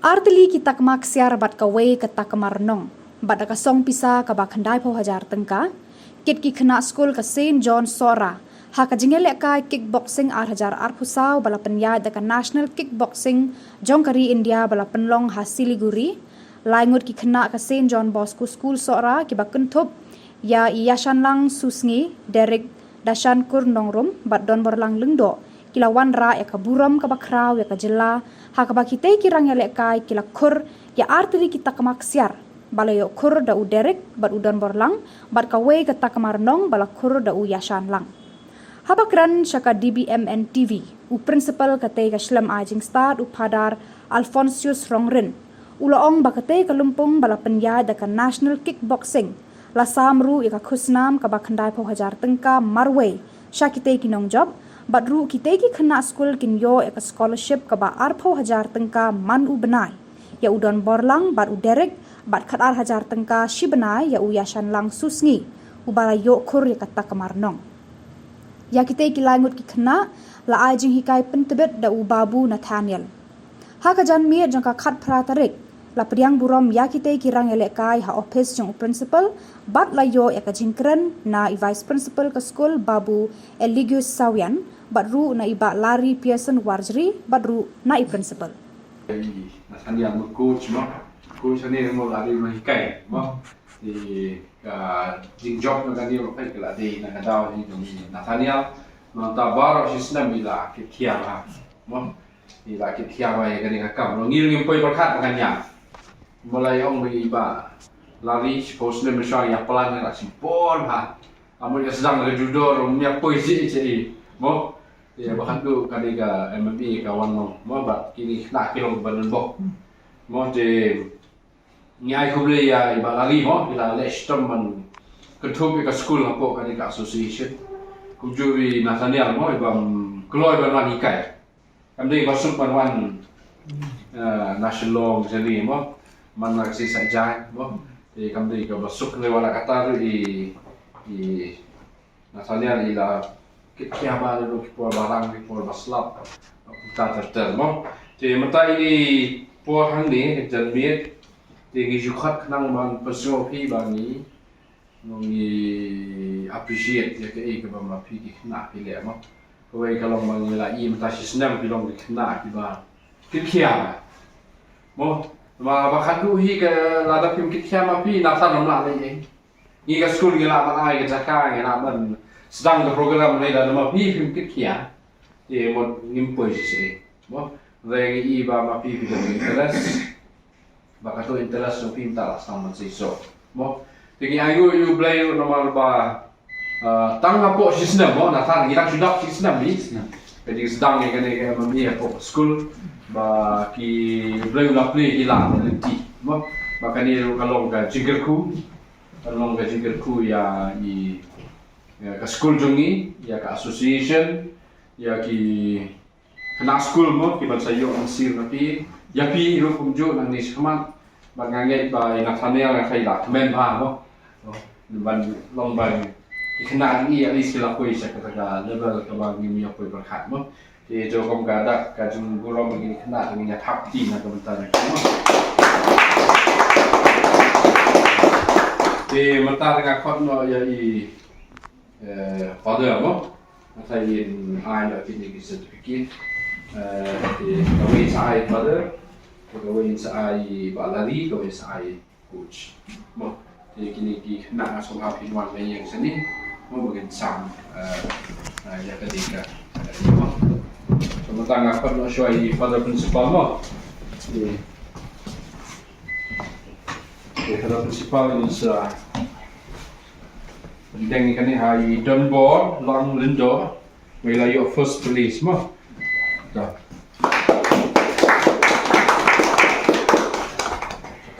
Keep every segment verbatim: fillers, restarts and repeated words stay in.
Artylli ki takma ksiar bad kawei ka takma rnong bad da ka song pisa kaba khyndai phew hajar tyngka, kit ki khynnah skul ka Saint John Sohra ha ka jingïalehkai kickboxing ar hajar arphew saw ba la pynïaid da ka National Kickboxing jong ka ri India ba la pynlong ha Siliguri. Lai ngut ki khynnah ka Saint John Bosco School Sohra kiba kynthup ïa i Yashanlang Susngi, Derek Dashankur Nongrum bad Donborlang Lyngdoh ki la wanrah ïa ka burom kaba khraw ïa ka jylla ha kaba kitei ki rangïalehkai ki la khur ïa artylli ki takma ksiar ba la ïoh khur da u Derek bad u Donborlang bad kawei ka takma rnong ba la khur da u Yashanlang. Haba kren sha ka D B M N T V u principal katei ka shlem ai jingstad u Phadar Alphonsus Rongrin u la ong ba katei ka lympung ba la pynïaid da ka National Kickboxing la sam ruh ïa ka khusnam kaba khyndai phew hajar tyngka marwei sha kitei ki nongjop bad ruh kitei ki khynnah skul kin ïoh ïa ka scholarship kaba arphew hajar tyngka man u bnai ïa u Donborlang bad u Derek bad khatar hajar tyngka shi bnai ïa u Yashanlang Susngi uba la ïoh khur ïa ka takma rnong. Ïa kitei ki lai ngut ki khynnah la ai jinghikai pyntbit da u Babu Nathaniel. Ha ka janmiet jong ka khatphra tarik la pdiang burom ïa kitei ki rangïalehkai ha ophis jong u principal bad la ïoh ïa ka jingkren na i vice principal ka skul Babu Eligius Sawian bad ruh na i Bah Larry Pearson Warjri bad ruh na i principal. I Nathaniel ma coach mo. Coach ne mo la dei ma hikai mo. I ka jingjop na kane mo, ka la dei na ka daw hi jong i Nathaniel. Nangta baroh shi snem i la kit khia bha mo. I la kit khia bha ïa kane ka kam. Ngi ngim poi pyrkhat ba kan ïa. Mo la ong i Bah Larry, shiphew snem shwa ïa plan ïa la shim pon ha. Amo ïa sdang ka judo rum ïa poi shi shi mo. Ïa ba khatduh kane ka M M A ka wan mo. Mo ba kine khynnah ki long ban bok. Mo te ngi ai khublei ïa i Bah Larry mo, i la leh shitom ban kynthup ïa ka skul hapoh kane ka association. Kumjuh i Nathaniel mo, i bym kloi ban wan hikai. Kam dei ba suk ban wan, eh, na Shillong jani mo, man na ka shisha jai mo. Te kam dei ka ba suk ne wala kata ruh i, i Nathaniel i la kit khia bha ruh ki por ba rang, ki por ba slap. Kumta ter ter mo. Te mynta ine i por hangne ka janmiet te ngi ju khot khnang ban pynsngew phi ba ngi, ngi appreciate ïa kaei kaba ma phi ki khynnah phi leh mo. Kawei ka long ba ngi la i mynta shi snem phi long ki khynnah kiba kit khia mo. Ma ba khatduh hi ka lada phim kit khia ma phi na san ym lah leh ei. Ngi ka skul ngi lah ban ai ka jaka, ngi lah ban sdang ka program ne, lada ma phi phim kit khia. Te mo ngim poi shisha mo. Re ngi i ba ma phi phi don interest. Ba kato interest jong phi mynta la sdang ban seisoh mo. Te ngi ai nguh ïa u Blei ruh namar ba, ah, tang hapoh shi snem mo, na tang ngi dang shu dap shi snem ni. Snem. Ka jingsdang ïa kane ka M M A hapoh skul ba ki Blei u la plie ki la lynti mo. Ba kane ruh ka long ka jingkyrkhu. Ka long ka jingkyrkhu ïa i, ïa ka skul jong ngi, ïa ka association, ïa ki khynnah skul mo, ki ban sa ïoh mynsiem na phi, ïa phi ruh kumjuh nangne shakhmat. Bad nga ngeit ba i Nathaniel nga khlem lah kmen bha mo. Ban long ba ki khynnah ngi at least ki la poi sha kata ka level kaba ngim ïa poi pyrkhat mo. Te to kum ka dak ka jingburom ngi khynnah ngi ïa thap kti na ka bynta na ki mo. Te mynta nga khot noh ïa i, eh, Father mo. Mynta in ai noh kine ki certificate. Eh, te kawei sa ai Father, te kawei sa ai Bah Larry, kawei sa ai Coach. Mo, te kine ki khynnah nga sngewbha phin wan ha ïing shane mo, ba kin sam, eh, eh, ïa ka dei ka, eh, mo. So mynta nga khot noh shuwa i Father Principal mo. Te, te Father Principal in sa pynbteng ïa kane ha i Donbor Lang Lyngdoh. Ngi la ïoh first place mo. Da.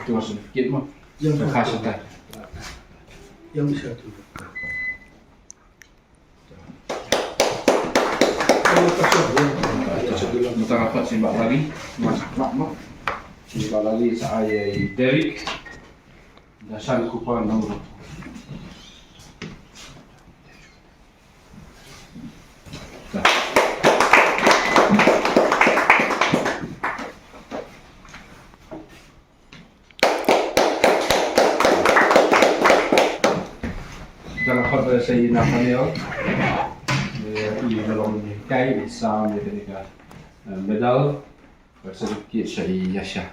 Tu certificate mo. Yang ka khas ta. Yang bisa tu. Mynta dapat simbak lagi. Mas nak mo. Simbak lagi sa ai Derek. Dashan Kupar nombor. Jang khot ba sa i Nathaniel. Ne i na long ne kai i sam ne ka, eh, medal. Ba sa ki sa i Yasha.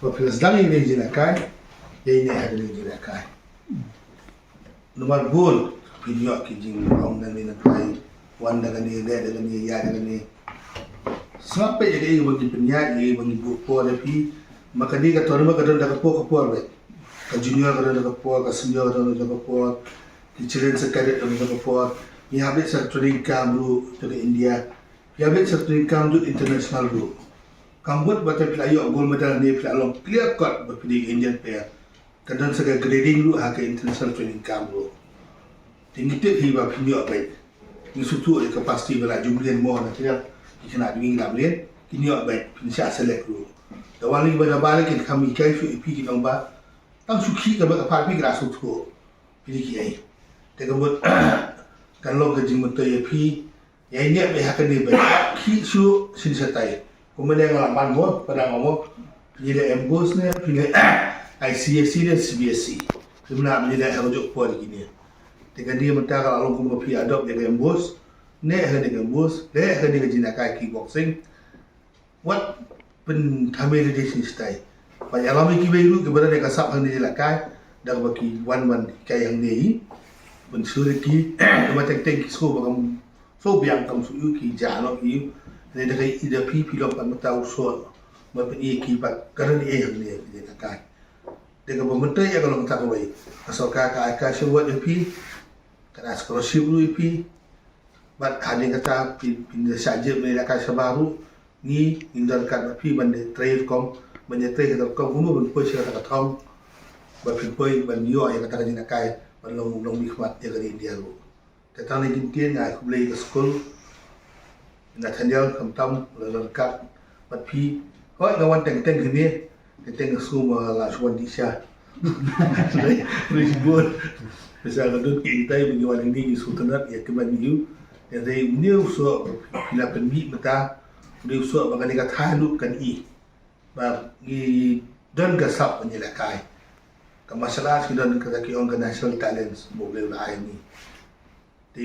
Ba phi la sdang ïa kane ka jingïalehkai, ïa kane ka jingïalehkai. Namar bun phin ïoh ki jinglong nangne nangtai, wan da kane, leh da kane, ïaid da kane. Sngap beit ïa kaei ba ngi pynïaid, ïa kaei ba ngi buh por ïa phi. Ma kane ka tournament ka don da ka por ka por beit. Ka junior ka don da ka por, ka senior ka don da ka por. Ki children sa cadet ka don da ka por. Ngi hap beit sa training camp ruh da ka India. Ngi hap beit sa training camp ruh international ruh. Kam mut ba te phi la ïoh gold medal ne phi la long clear cut ba phi dei Indian player. Ka don sa ka grading ruh ha ka international training camp ruh. Te ngi tip hi ba phin ïoh beit. Ngi sngewthuh ïa ka capacity ba la ju mlien mo na, ki khynnah jong ngi la mlien, kin ïoh beit, phin shah select ruh. Te wan ngi ba na ba kin kham hikai shuh ïa phi, kin ong ba tang shu khih ka beit ka phad phi, ki la sngewthuh. Phi dei kiei. Te ka mut kan long ka jingmyntoi ïa phi. Ïa ngi ba ha kane ba khih shuh shisha tai. Kumba ne nga la ban mo, ba dang mo. Phi leh MBOSE ne, phi leh ICSE ne, CBSE. Phi mlah phi leh ha ka juh por kine. Te kane mynta ka la long kumba phi adopt ïa ka MBOSE. Ne ha kane ka MBOSE, ne ha kane ka jingïalehkai kickboxing. Wat pynthame lade shisha tai. Ba ïalam ïa kiwei ruh kiba don ïa ka sap hangne ïalehkai, da kaba ki wan ban hikai hangne hi. Pynshlur ïa ki, kaba teng teng ki sngew ba kam sngewbiang, kam sngewthuh, ki jah noh ki. Hangne da ka ïa da phi, phi long pat mynta u soh. Ba pyn-i ïa ki pat ka don ei hangne ïalehkai. Da kaba mynta ïa ka long kata kawei. Ka sorkar ka ai ka shawat ïa phi. Ka ai scholarship ruh ïa phi. Bad hadien kata phin, phin da shah jied mynne ïalehkai shabar ruh, ngi, ngin don ryngkat bad phi ban da trei rukom, ban da trei kata rukom kumno ban poi sha kata ka thong, ba phin poi ban ïoh ïa kata ka jingïalehkai, ban long, long mihkhmat ïa ka ri India ruh. Te tang ne ki ktien, nga ai khublei ïa ka skul Nathaniel, khamtam la don ryngkat bad phi. Hooid, nga wan teng teng hangne. Teng teng nga sngew ba la shu wan dih sha. Hynrei bun, pisa ka dut ki, ïa kitai ba ngi wan hangne ngi sngewtynnat ïa kmen ïa u. Hynrei une u soh ba phi la pynmih mynta, une u soh ba kane ka thaiñ ruh kan i ba ngi don ka sap ban ïalehkai. Ka martial arts ngi don kata ki ong ka natural talents ba U Blei u la ai ngi. Te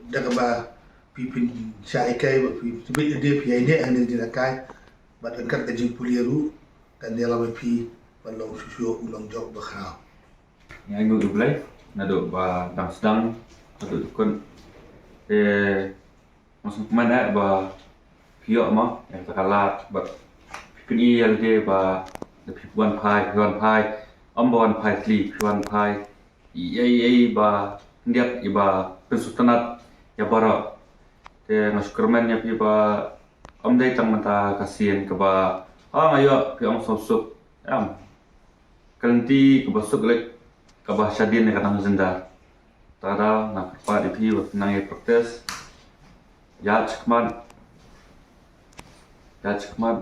da kaba phi pynshai kai ba phi tbit ïa phi ïa ne hangne jingïalehkai bad ryngkat ka jingpule ruh kan ïalam ïa phi ban long shuh shuh u nongjop ba khraw. Nga ainguh ïa U Blei naduh ba dang sdang haduh tukun. Te nga sngewkmen eh ba phi ïoh ma ïa kata ka lad bad phi pyni ïa lade ba da phi wan phai, phi wan phai, ym ba wan phai tylli, phi wan phai ïa, ïa, ïa ba khyndiat ïa ba pynsngewtynnat ïa baroh. Te nga sngewkmen ïa phi ba ym dei tang mynta ka sien kaba, ah, nga ïoh phi ong sngewsuk. Em. Ka lynti kaba suk lek kaba shadien ka nang jynjar. Te da nga kyrpad ïa phi ba phin nang ïa practice. Ïa shikmat. Ïa shikmat.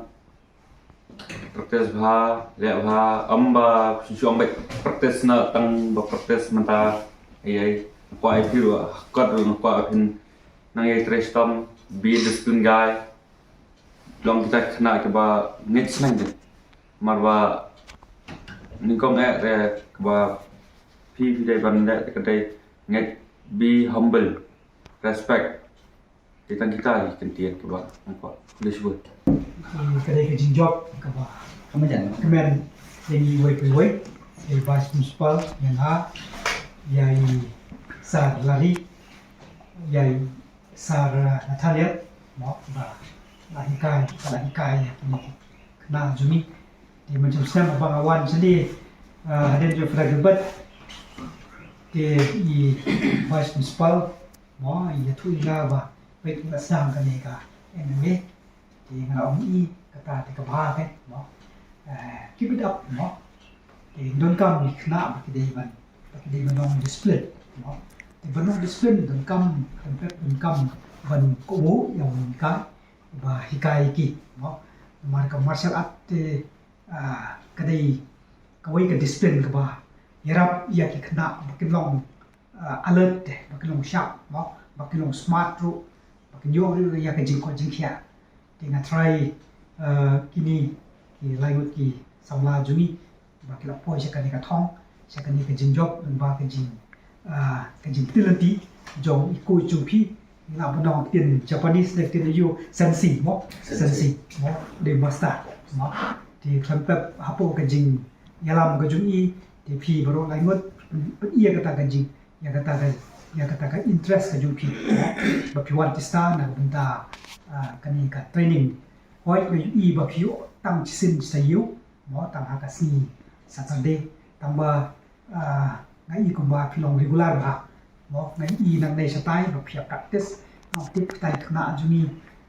Practice bha, leh bha, ym ba shu shu ym beit practice na tang ba practice mynta. Ai ai. Nga kwah ïa phi ruh, kot ruh nga kwah ïa phin nang ïa trei shitom, be a disciplined guy. Long kita ki khynnah kiba ngeit sneng de. Namar ba nyngkong eh re kaba phi phi dei ban leh te ka dei ngeit, be humble, respect. Te tang kita ki kyntien kiba nga kwah. Khublei shibun. Ka dei ka jingjop kaba kmen ïa ngi uwei pa uwei, ïa i Vice Principal, ïa nga, ïa i Sir Larry, ïa i Sir, uh, Nathaniel, mo, ba la hikai, ba la hikai ïa kine ki khynnah jong ngi. Te mynta snem ba nga wan shane, uh, hadien jong Fred Gilbert, te i Vice Principal, mo, i ïathuh ïa nga ba peit, nga sdang kane ka M M A. Te nga ong i kata te ka bha ke, mo. Eh, keep it up, mo. Te donkam ki khynnah ba ki dei ban, ba ki dei ban long discipline, mo. Te ban long discipline donkam, donkam, donkam ban kohnguh ïa u nonghikai ba hikai ki, mo. Namar ka martial art te, ah, ka dei kawei ka discipline kaba ïarap ïa ki khynnah ba kin long, ah, alert te, ba kin long sharp, mo. ba ki long smart ruh, ba kin ïoh ruh ïa ka jingkoit jingkhiah. Te nga trai, eh, kine ki lai ngut ki samla jong ngi ba ki la poi sha kane ka thong, sha kane ka jingjop, ba ka jing, ah, ka jingpynlynti jong i coach jong phi. Nga ban ong ktien Japanese ne ktien aïu, sensei mo, sensei mo, de master mo. Te khlem pep hapoh ka jingïalam ka jong i, te phi baroh lai ngut pyn, pyn, ïa kata ka jing, ïa kata ka, ïa kata ka interest ka jong phi mo. Ba phi wan tista na ka bynta, ah, kane ka training. Hooid nga ïohi ba phi ïoh tang shisien sa ïoh mo, tang ha ka sngi Saturday, tang ba, ah, nga i kumba phi long regular bha mo. Nga i nangne shatai ba phi ïa practice. Nga tip kitai khynnah jong ngi,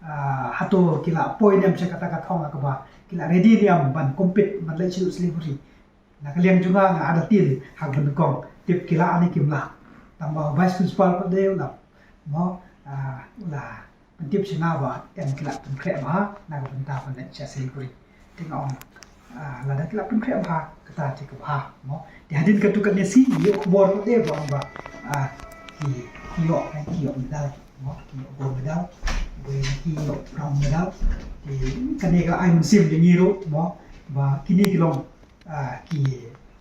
ah, hato ki la poi ne em sha kata ka thong kaba ki la ready ne em ban compete, ban leit sha Siliguri. Na ka liang jong nga nga ada tin ha ka bynta kong tip ki la ne kim lah. Tang ba vice principal pat de u la mo, ah, u la pyntip sha nga ba em ki la pynkhreh bha na ka bynta ban leit sha Siliguri. Te nga ong, ah, lada ki la pynkhreh bha kata te ka bha mo. Te hadien katto katne sngi ïoh khubor pat de ba ong ba, ah, ki, ki ïoh, ki ïoh medal mo, ki ïoh gold medal, wei ki ïoh bronze medal. Te kane ka ai mynsiem ïa ngi ruh mo ba kine ki long, ah, ki,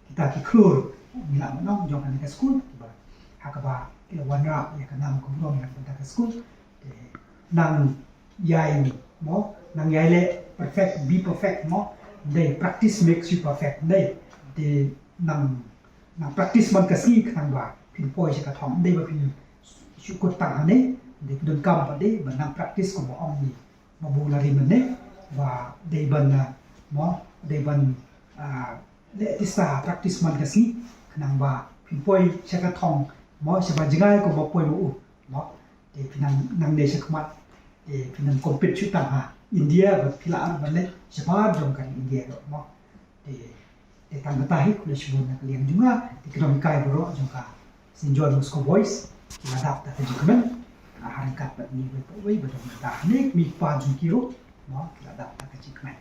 kita ki khlur ngi lah ban ong jong kane ka skul ba ha kaba ki la wanrah ïa ka nam ka burom na ka bynta ka skul. Te nang ïai mo, nang ïai leh perfect, be perfect mo. Dei practice makes you perfect. Dei, te nang, nang practice man ka sngi khnang ba phin poi sha ka thong. Dei ba phin shu kut tang hangne, dei phi donkam pat de ba nang practice kumba ong i Mabu Larry mynne, ba dei ban, ah, mo, dei ban, ah, leh tista practice man ka sngi khnang ba phin poi sha ka thong mo, sha ba jngai kumba poi ma u mo. Te phi nang, nangne sha khmat te phi nang compete shu tang ha India, ba phi lah ban leit shabar jong ka ri India ruh mo. Te, te tang kata hi, khublei shibun na ka liang jong nga. Te ki nonghikai baroh jong ka Saint John Bosco Boys ki la dap da ka jingkmen. Ah, ha ryngkat bad ngi wei pa wei ba dang da hangne, kmie kpa jong ki ruh mo, ki la dap da ka jingkmen.